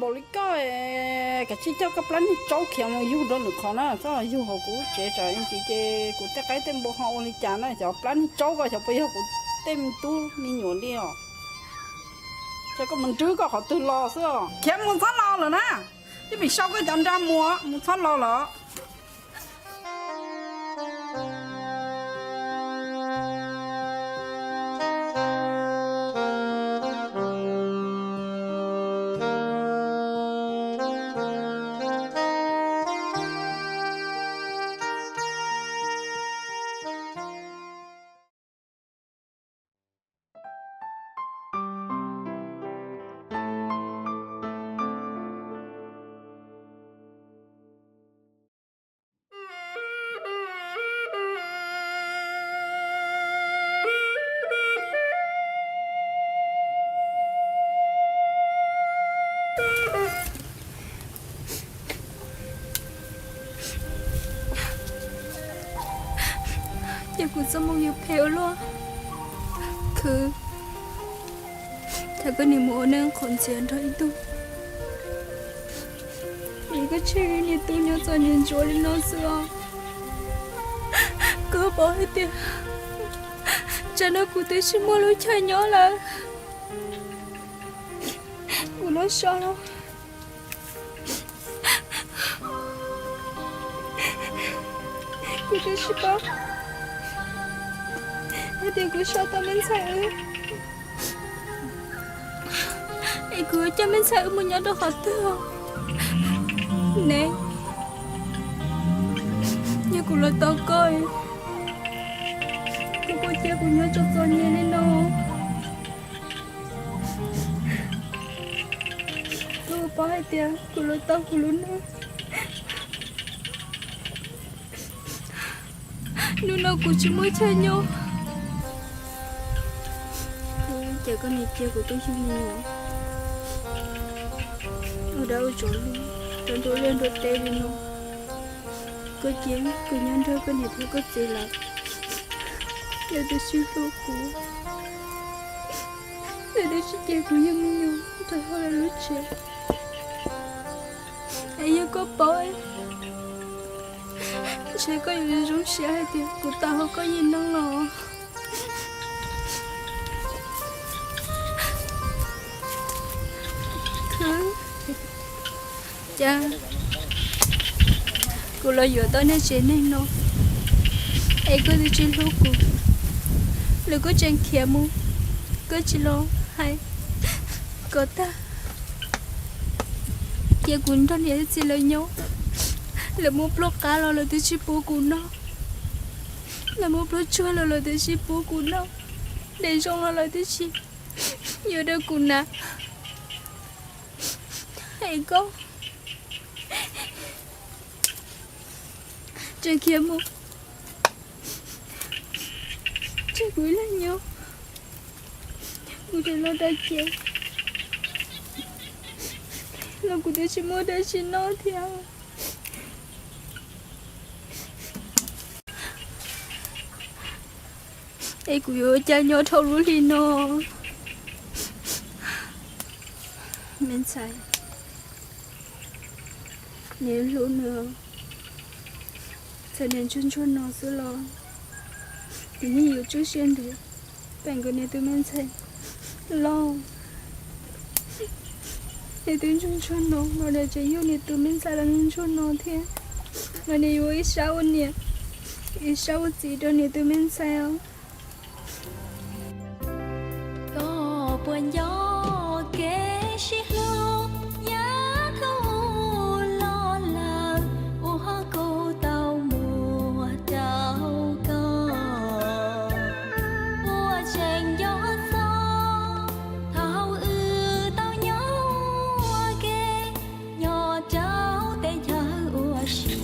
Npaum li koj, kav tsij coj koj plab niag tsaub khiav mus yug rau lwm qhov na, txhob yug hauv kuv tsev tsam ib ntsis ces kuv tej qaib tej npua ho ua li cas na. Xyov plab niag tsaub ko xyov puas yog kuv tej me tub me nyuam li os. Ces koj mus nrwb koj qhov twg los xwb os. Khiav mus txhob los lawm na. Twb pim sau koj cov nra mus, mus txhob los lawm. Ces kuv txoj moo yuav phem ua luaj. Khwv, cas koj nim mus ua neej qhuav ntxias nrog ib tug, es koj tseg niag tub nyob txom nyem ntsuav li no xwb os. Koj paub hais tias tsam no kuv twb tsis muaj lub chaw nyob lawm. Kuv lub so no, kuv twb tsis paub hais tias kuv so tau me ntxhais wb, es kuv yuav coj me ntxhais wb mus nyob rau qhov twg ne? Yog kuv los tau koj, koj puas cia kuv nyob txom txom nyem li no? Koj paub hais tias kuv los tau kuv lub neej, hnub no kuv tsis muaj chaw nyob, ces koj nim cia kuv tuaj yug me nyuam ua dab ua tsov rau nruab liaj nruab teb li no. Koj cia kuv nyob nrog koj niam thiab koj txiv lawm, lawv twb tsis hlub kuv, lawv twb tsis cia kuv yug me nyuam rau hauv lawv lub tsev. Es yog koj paub, ntshe koj yuav zoo siab hais tias kuv tau hu koj yim neeg los. Khwv, cas kuv los yuav tau nej tsev neeg no, es koj twb tsis hlub kuv, lawv kuj tseem khiav mus, koj tsis los hais kom tag, cia kuv nrog niam txiv lawv nyob. Lawv muab pluaj qab los lawv twb tsis pub kuv noj, lawv muab pluaj tsuag los lawv twb tsis pub kuv noj, dev zoo los lawv twb tsis yuav rau kuv na. Es koj tseem khiav mus, tseg kuv ib leeg nyob, kuv tseem los dag ces los kuv twb tsis muaj dab tsi noj thiab. Es kuv yuav ua cas nyob dhau lub hli no? Me ntxhais, niam hlub nws, txawm niam ntsuag ntsuag no xwb los kuv yeej yuav tsum siab ntev pem nkaus niam tus me ntxhais loj. Niam twb ntsuag ntsuag no los niam tseem yug niam tus me ntxhais los ntsuag ntsuag no thiab, los niam yuav ua ib sab ua niam, ib sab ua txiv rau niam tus me ntxhais os. Koj puas nco kev sib hlub yav thaum ub los lawm, uas kuv tau muab rau koj? Puas tseem nco txog thaum wb tau nyob ua ke nyob rau teb chaws ua si,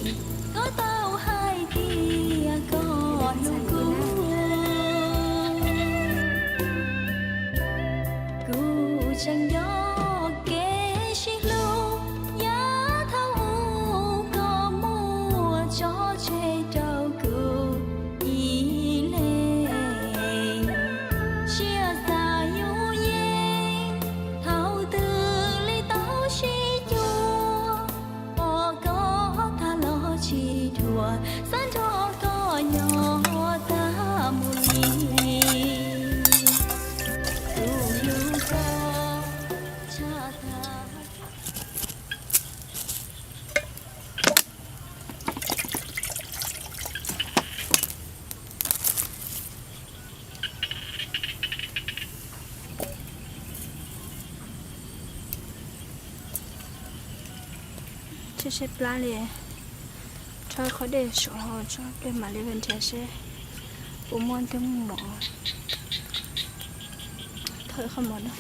koj tau hais tias koj hlub kuv. Tshaib tshaib plab li, rhaub qhov dej saud tso pliag mam li nrhiav seb puas muaj tej mov, thauj qhov mov no.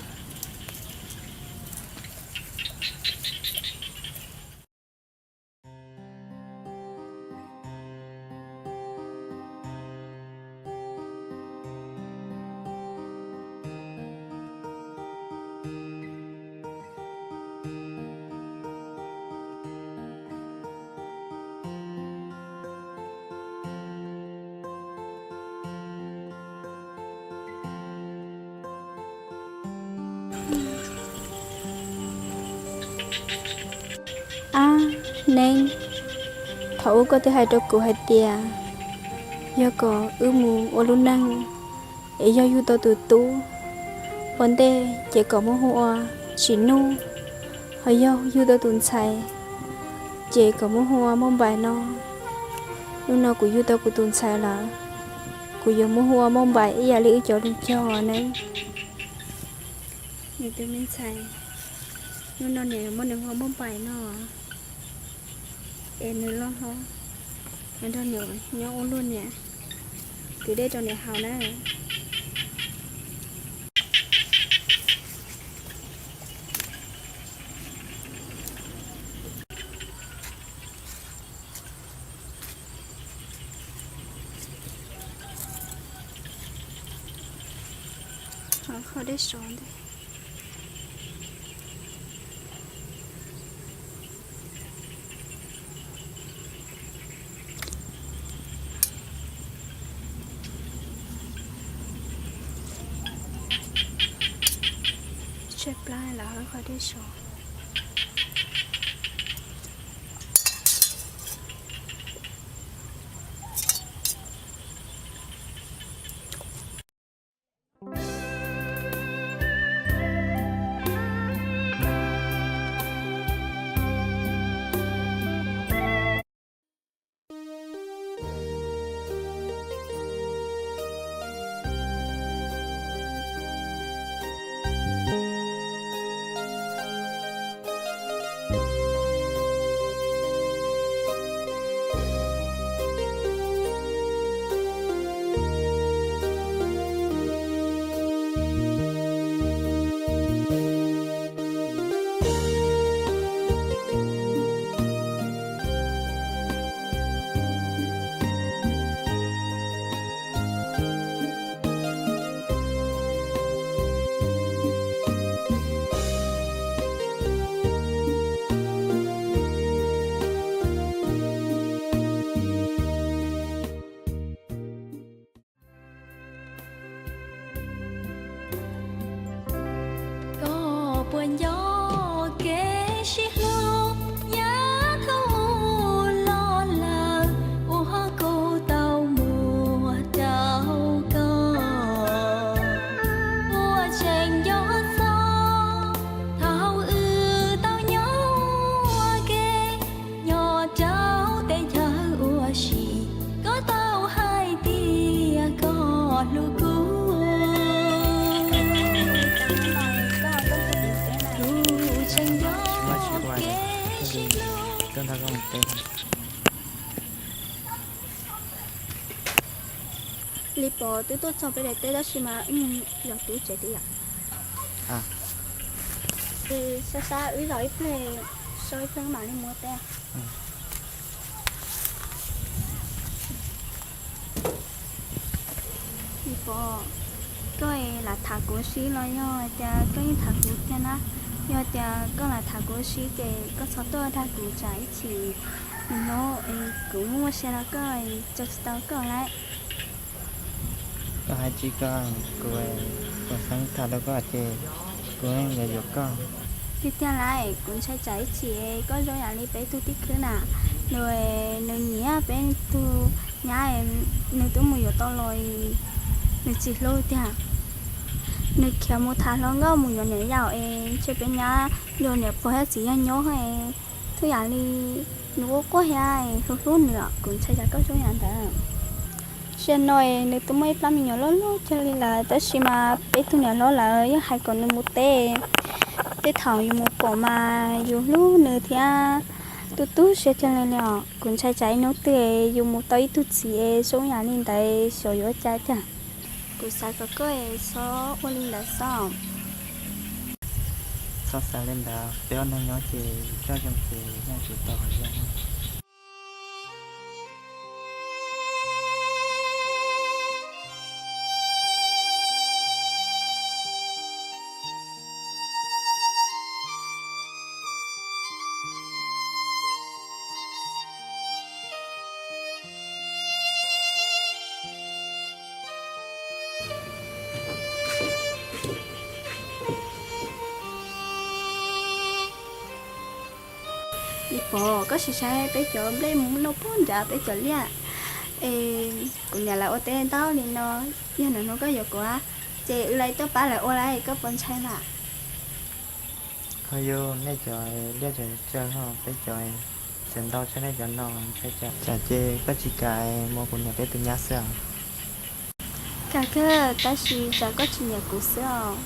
Ab Neeb, thaum ub koj twb hais rau kuv hais tias yog kom wb mus ua lub neej es yog yug tau tus tub ua ntej ces kom muab hu ua Tsim Nuj, ho yog yug tau tus ntxhais ces kom muab hu ua Mauj Npais no. Hnub no kuv yug tau kuv tus ntxhais lawm, kuv yuav muab hu ua Mauj Npais ib yam li wb cov lus cog nawb. Nws tus me ntxhais, hnub no niam yuav muab nws hu ua Mauj Npais no, es nws loj hlob, nws nrog niam nyob ua luaj niam, kwv dej rau niam haus na. Qhov dej sov ntej. Tshaib plab lawm qhov dej sov. Koj puas nco kev sib hlub yav thaum mus los lawm, uas kuv tau muag rau koj. Puas tseem nco txog thaum wb tau nyob ua ke, nyob rau teb chaws ua si, koj tau hais tias koj hlub kuv. Kuv tseem nco kev sib hlub. Li Pov, twb tuaj txog peb daim teb tab sis mas wb mus zov tub tsev tiag yom. Sab sab wb zov ib pliag, so ib pliag mam li mus teb. Li Pov, koj lam tham kuv ua si los yog tias koj yeej tham kuv tiag na? Yog tias koj lam tham kuv ua si ces koj txhob tuaj dag kuv tsam ib chim hnub kuv muaj muaj sia rau koj, tso tsis tau koj lawm. Koj hais tsis koj, kuv, kuv xeev tham rau koj ces kuv yuav yuav koj. Tiag tiag lawm, kuv ntshai tsam ib chim koj zoo yam li peb tug tij khwb na, nws, nws nyiam peb tug nyab, nws twb mus yuav tau los, nws tsis hlub tiag. Nws khiav mus tham hluas nkauj mus yuav niam yau es ntshe peb nyab yuav niam pog thiab txiv yawg nyob, twb yam li nws ua quaj thiab hlub hlub nws, kuv ntshai tsam koj zoo yam ntawd. Zaum no nws twb muaj ib plab me nyuam loj loj cuag li lawm, tab sis mas peb tug niam hlob lawv yeej hais kom nws mus teb. Tej thaum yus mus pom mas yus hlub nws thiab Tu tu siab tag li os, kuv ntshai tsam ib hnub twg yus mus tau ib tug txiv es zoo yam li ntawd xyov yuav ua cas tiag. Kuv xav kom koj es txhob ua li ntawd xwb. Txhob xav li ntawd, peb ob leeg nyob ces coj zoo ces yeej tsis tau hais zoo. Ib pom koj sim saib peb cov nplej mus noj puag nram peb cov liaj es kuv niam lawv ua teb ntau li no, yog nws hnub koj yuav kuv, ces wb lawv tuaj pab lawv ua lawm, koj puas ntshai mas? Ho yog nej cov liaj tseem tsawg, peb cov tseem ntau tshaj nej cov no, ntshai tsam ces koj tsis kam mus kuv niam peb tus nyab xwb. Kam kawg, tab sis tsam koj tsis nyiam kuv xwb os.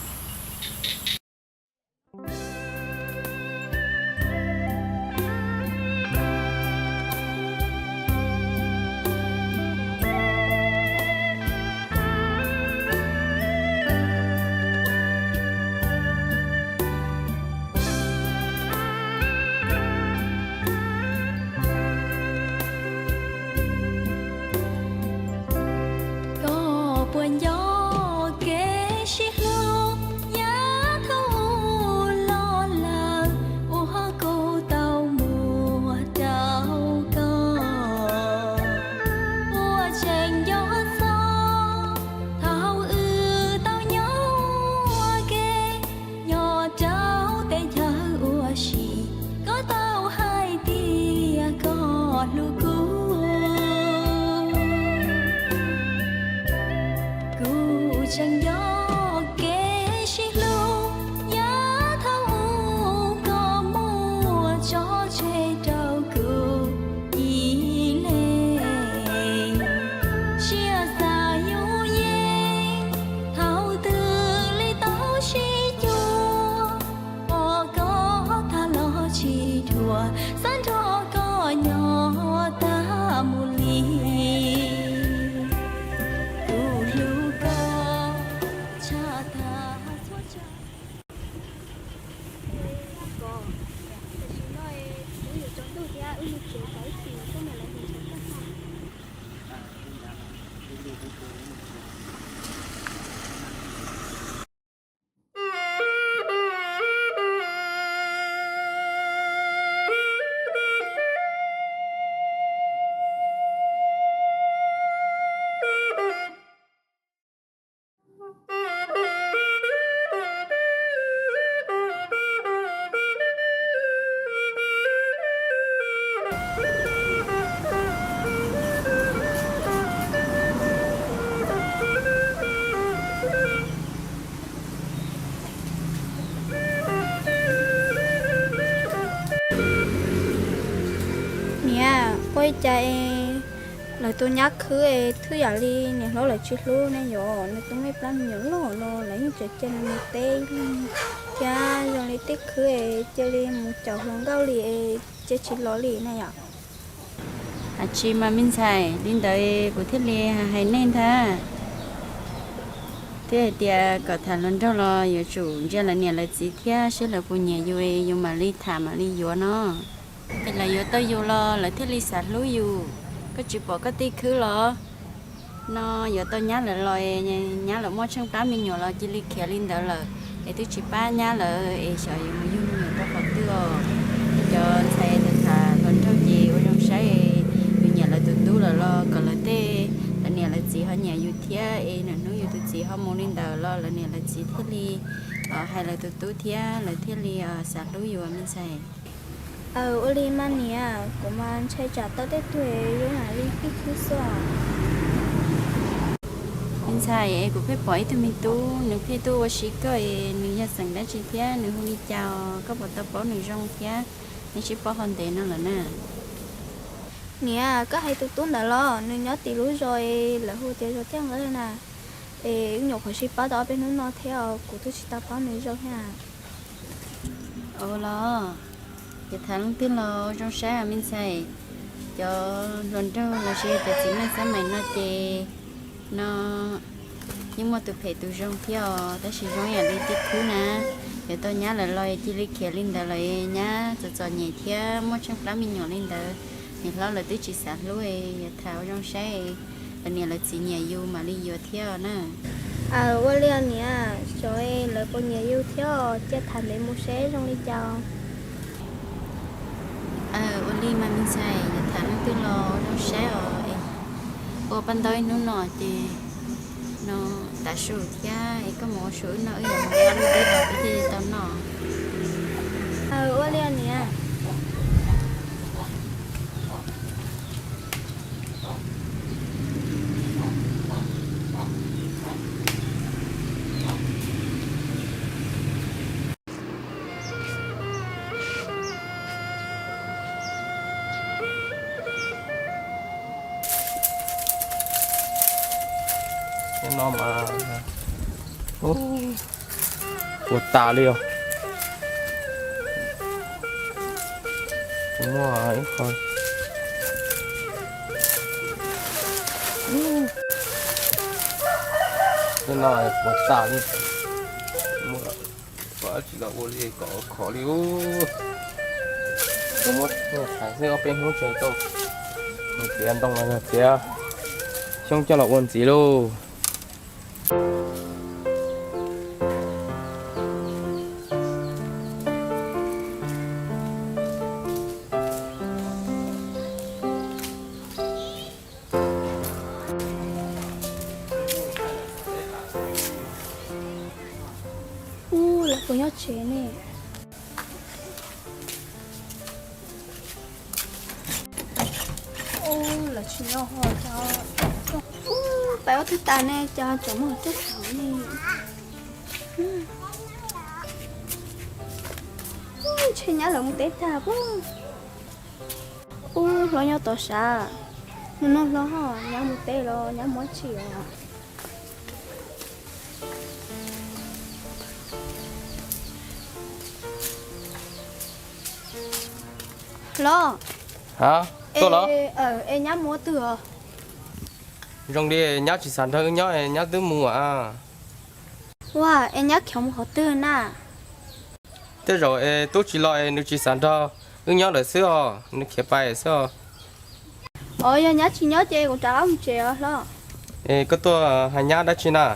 Koj puas nco kev sib hlub yav thaum ub los lawm uas kuv tau muab rau koj? Puas tseem nco txog thaum wb tau nyob ua ke, nyob rau teb chaws ua si, koj tau hais tias koj hlub kuv. Kuv tseem nco kev sib hlub yav thaum ub, koj muab tso tseg rau kuv ib leeg. Siab xav yuav yeej thaum twg li tau sib cuag, pom koj tag los tsis dhuav, xav nrog koj nyob tag mus li. Kuv hlub koj tshaj tag txhua tsav. Tam sim no twb yuav tsaus ntuj thiab, wb mus tsev, tsam ib chim koj niam lawv mus nrhiav koj tag. Niam, ua li cas es lawv tus nyab khwb es thwj yam li niam hlob lawv tsis hlub ne yom? Nws tus me plab me nyuam loj los lawv yeej tseem cia nws mus teb ib leeg thiab, zoo li tej khwb es cia li mus caum hluas nkauj li es cia tsis los li na yom. Hais tsis mas me ntxhais, li ntawd kuv thiaj li hais nej ntag. Thiab hais tias kom tham hluas nraug los yuav tsum ntsia lawv niam lawv txiv thiab, seb lawv puas nyiam yus, yus mam li tham mam li yuav no. Es lawv yuav tau yus los lawv thiaj li xav hlub yus. Koj tsis pom koj tej khwb los? No yuav tau nyab lawm los, nyab lawm muaj tsheej plab me nyuam los cia li khiav li ntawd lawm, es twb tsis pab nyab lawm es xyov yuav mus yug me nyuam rau qhov twg os. Cov ntxhais tham hluas nraug ces ua zoo saib, yus nyiam lawv tus tub lawm los kom lawv tej, lawv niam lawv txiv ho nyiam yus thiab, es nws hnub yus tus txiv ho mus li ntawd los lawv niam lawv txiv thiaj li hais lawv tus tub thiab lawv thiaj li xav hlub yus me ntxhais. Aw, ua li mas niam, kuv mas ntshai tsam tau tej tug yuav mam li pib khwb xwb os. Me ntxhais, es kuv pheej pom ib tug me tub, nws pheej tuaj ua si koj es nws yog xeem dab tsi thiab nws hu li cas os? Koj puas tau paub nws zoo thiab? Neb sib paub ho ntev no lawm na. Niam, koj hais tus tub ntawd los? Nws nyob tim lub zos es lawv hu tias zos Tiaj Nqeeb na. Es wb nyuam qhuav sib paub tau ob peb hnub no thiab os, kuv twb tsis tau paub nws zoo thiab. Ua los, Yuav tham leej twg los zoo saib me ntxhais, cov hluas nraug los sis cov txiv neej xab mais no ces no yeej muaj tus phem tus zoo thiab os, tab sis zoo yam li tib khwb na, yuav tau nyab lawm los cia li khiav li ntawd lawm, nyab txom txom nyem thiab muaj tsheej plab me nyuam li ntawd, niam hlob lawv twb tsis xav hlub, yuav tham ua zoo saib, lawv niam lawv txiv nyiam yus mam li yuav thiab na. Aw, ua li niam, xyov lawv puas nyiam yus thiab, cia tham ntev mus seb zoo li cas. Aw, ua li mas me ntxhais, yuav tham leej twg los zoo saib os, es ua paj ntaub ib hnub no ces no tav su thiab es koj mus ua su wb noj, wb yuav mus ua lub dib los peb thiaj li tau noj. Aw, ua li niam. No mas puas tas li os. Muaj ib qho no puas tas li. Muaj dab tsi los ua li kom khov li ub. Muab thaiv xwb ob peb hnub tsis tau. Nws tiav ntoo los yog tiav xyoob coj los ua ntxiv lauj. Ub, lawv puas nyob tsev ne? Ub, lawv tsis nyob ho. Ub, pais ua twg tas ne, cas tseem muaj tej thaum ne. Ub, ntshe nyab lawv mus teb tag pob. Ub, hlob nyob tod sav. Hnub no hlob ho, nyab mus teb los nyab mus dab tsi os? Hlob. Ha, tuaj los? Es nyab mus ua twg os? Zoo li nyab tsis xav nrog wb nyob es nyab twb mus a. Ua, es nyab khiav mus qhov twg na? Tej zaum es tub tsis los es nws tsis xav nrog wb nyob lawm xwb os, nws khiav pais xwb os. Os, yog nyab tsis nyob ces kuv rov qab mus tsev os hlob. Es koj tuaj hais nyab dab tsi na?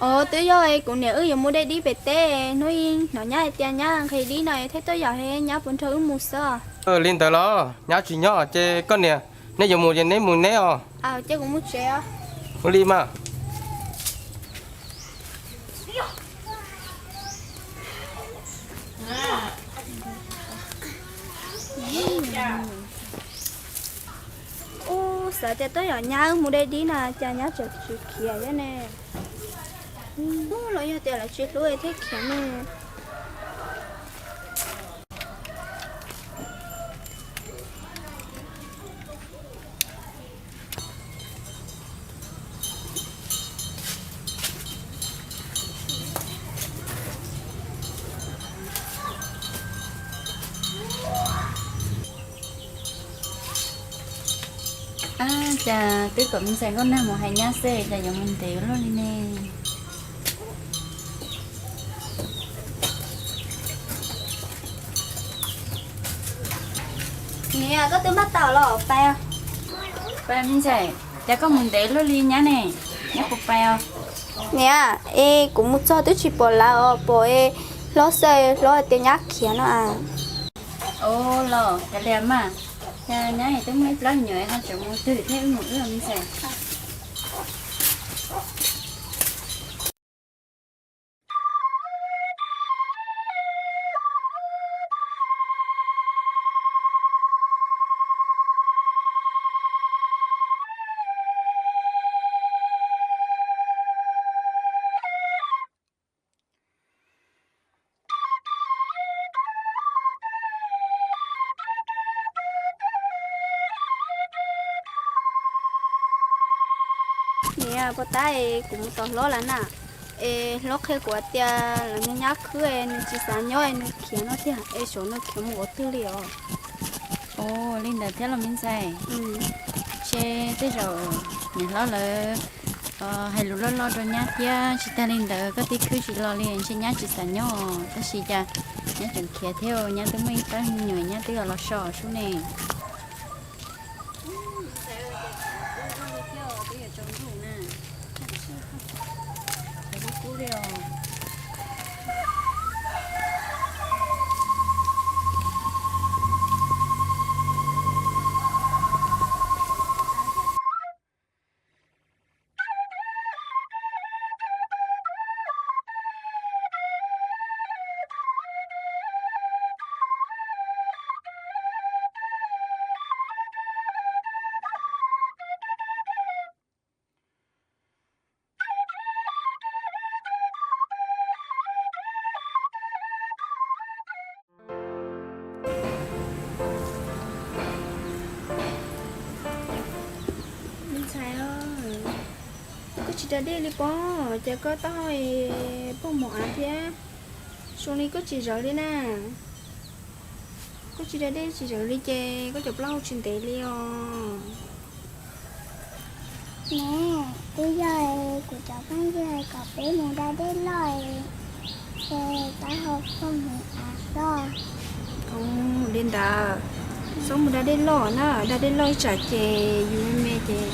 Os, twb yog es kuv niam wb yuav mus de dib pem teb, hnub ib hnov nyab hais tias nyab nqhis dib no thiaj tuaj yam, nyab puas nrog wb mus xwb. Li ntawd los nyab tsis nyob ces koj niam, neb yuav mus ces neb mus neb os. Ces kuv mus tsev os. Ua li mas. Ub, xav tias tuaj yam nyab mus de dib na, cas nyab tseem tsis khiav thiab ne. Ub, los yog tias lawv tsis hlub thiaj khiav ne. Ab, cas twb kom me ntxhais Nkauj Nag mus hais nyab xwb, cas yuav mus ntev luaj li ne? Niam, koj twb npaj tau los pais? Pais me ntxhais, cas koj mus ntev luaj li nyab ne, nyab puas pais os? Niam, es kuv mus txog twb tsis pom lawv os, pom hlob xwb, hlob hais tias nyab khiav no a. Ua los kav liam mas, cas nyab twb muaj ib plab me nyuam ho tseem mus twg thiab, wb mus wb me ntxhais. Niam, puas tab kuv mus tos hlob lawm na? Es hlob qhia kuv tias lawv nyab khwb es nws tsis xav nyob es nws khiav no tiag, es xyov nws khiav mus qhov twg li os. Ua li ntawd thiab los me ntxhais? Ntshe tej zaum niam hlob lawv hais lus loj loj rau nyab thiab, tsis tag li ntawd koj tib khwb tsis los li ntshe nyab tsis xav nyob, tab sis cas nyab tseem khiav thiab, nyab twb muaj ib pab me nyuam nyab twb los so sub ne. Me ntxhais, koj tsis da dej li pob, ces koj taub hau poj mus av thiab, zoo li koj tsis zawv li na. Koj tsis da dej tsis zawv li ces koj cov plaub hau tsis ntev li os. Ne, twb yog kuv cov phooj ywg hais kom peb mus da dej loj, ces taub hau poj mus av xwb. Li ntawd, txhob mus da dej loj na, da dej loj ib tsam ces yus me me ces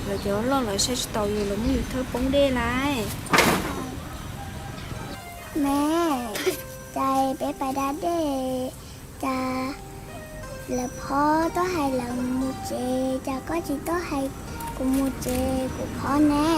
lawv cov loj lawv saib tsis taus yus, lawv muab yus thawb poob dej lawm. Me, cas peb pais da dej, cas lawv phob tuaj hais lawv mus tsev, cas koj tsis tuaj hais kuv mus tsev kuv phob ne?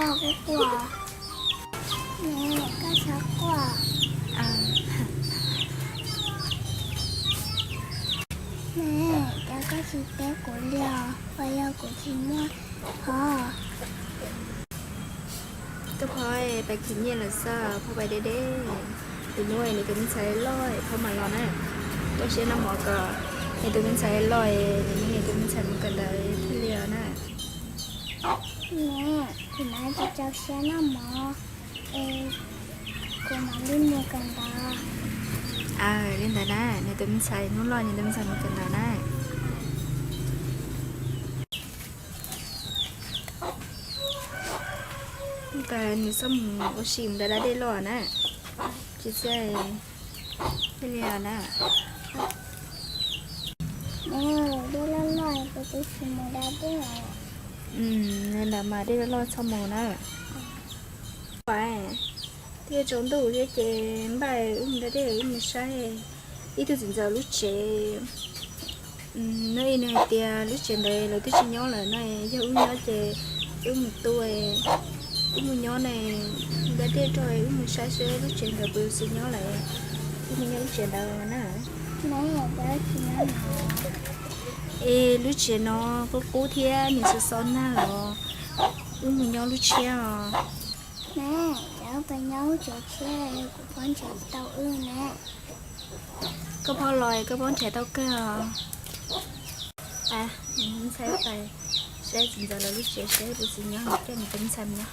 Cas koj quaj quaj? Koj txhob quaj. Me, cas koj tsis teb kuv li os, puas yog kuv tsis muaj phob? Koj phob pais khwv nyiaj lawm xwb, phob pais deb deb. Tus hnub nws tus me ntxhais loj phob mam los na. Koj siab noj mov kom nws tus me ntxhais loj, nws tus me ntxhais mus kawm ntawv thiaj li os na. Me, kuv mam li rau siab noj mov es kuv mam li mus kawm ntawv. Aw, li ntawd na, nws tus me ntxhais hnub loj nws tus me ntxhais mus kawm ntawv na. Ntawd nws txhob mus ua si mus da da dej loj na. Tsis txawj thiaj li os na. Dej loj loj kuv twb tsis mus da dej. Li ntawd mas dej loj loj txhob mus na. Twb yuav tsaus ntuj thiab ces npaj wb mus da dej wb mus saib ib tug txiv ntxawm lub tsev. Nws nws hais tias lub tsev ntawd lawv twb tsis nyob lawm no, yog wb nyob ces wb mus tu, wb mus nyob ne, da dej rau wb mus saib seb lub tsev ntawd puas yuav tsis nyob lawm, wb mus nyob lub tsev ntawd na. Es lub tsev no qub qub thiab nws xov xov nag los, wb mus nyob lub tshiab os. Ces wb pais nyob lub tsev tshiab, kuv phob nrhiav tsis tau wb ne. Koj phob los koj phob nrhiav tau kawg os. Ntxhais pais saib txiv ntxawm lawv lub tsev seb puas tsis nyob, coj nws tus me ntxhais mus nyob.